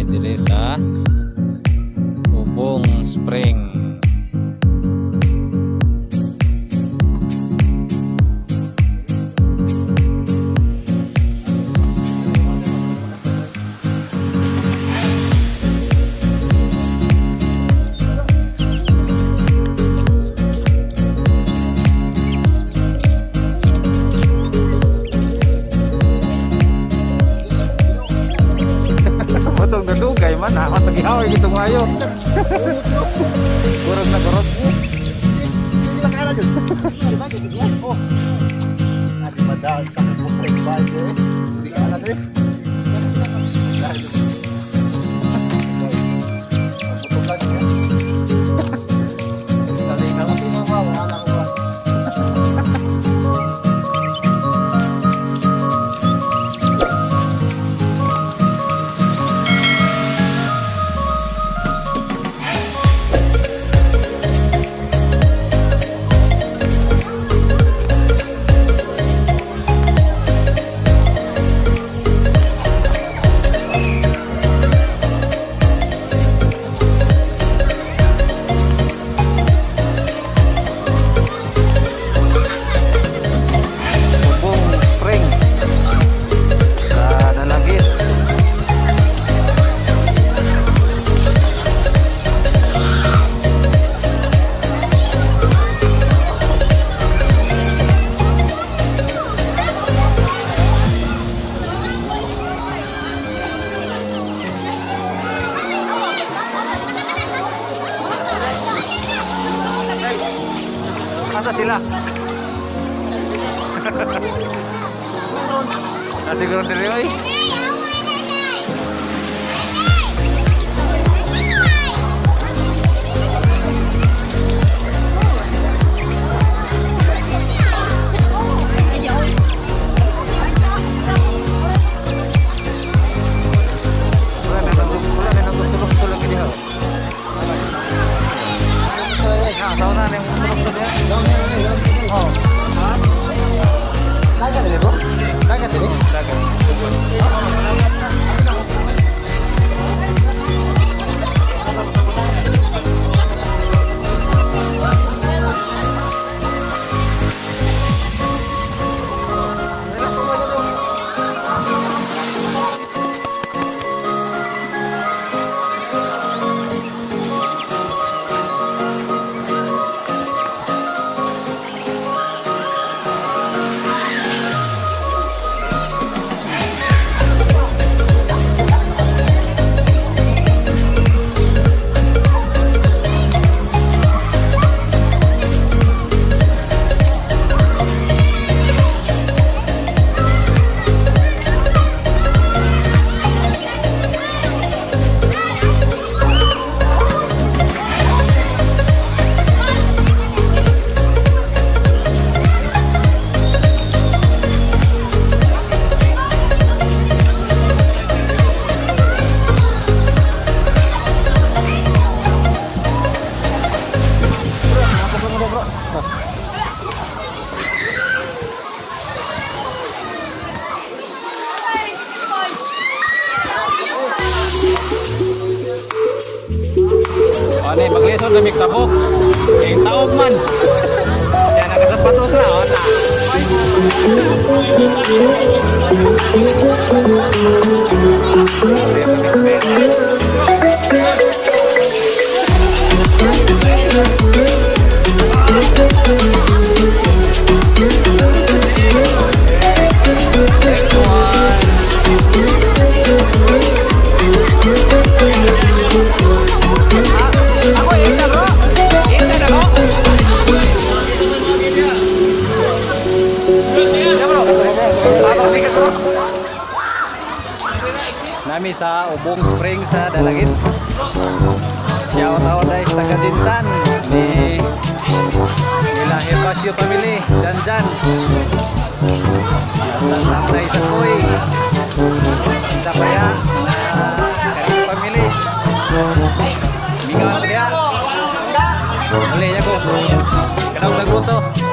Diri sa Ubong Spring. Matong nadugay man ako tagihaway gitong mayo. Gurog na gurog. Ubong Spring sa Dalagit. Asa sila? Ah, siguro diri oy. Wala na nang tulok-tulok diha. Ah, taon na nang tulok-tulok diha. Oh. Dagat. Ano, maglisod na tabok. Yung taog man. Yan, nakasapatos na. O, na. Next one. Ako, insan ro. Insan ako. Ya, bro. Ako, bigas, bro. Nami sa Ubong Spring sa Dalagit. Shout out guys taga Jinsan ni nila Herbacio family, Jan Jan. Sa Tatay sa Koy. Sa Paya, mga Karina family. Mingaw na diha. Uli niya ko. Kanaw sa gruto.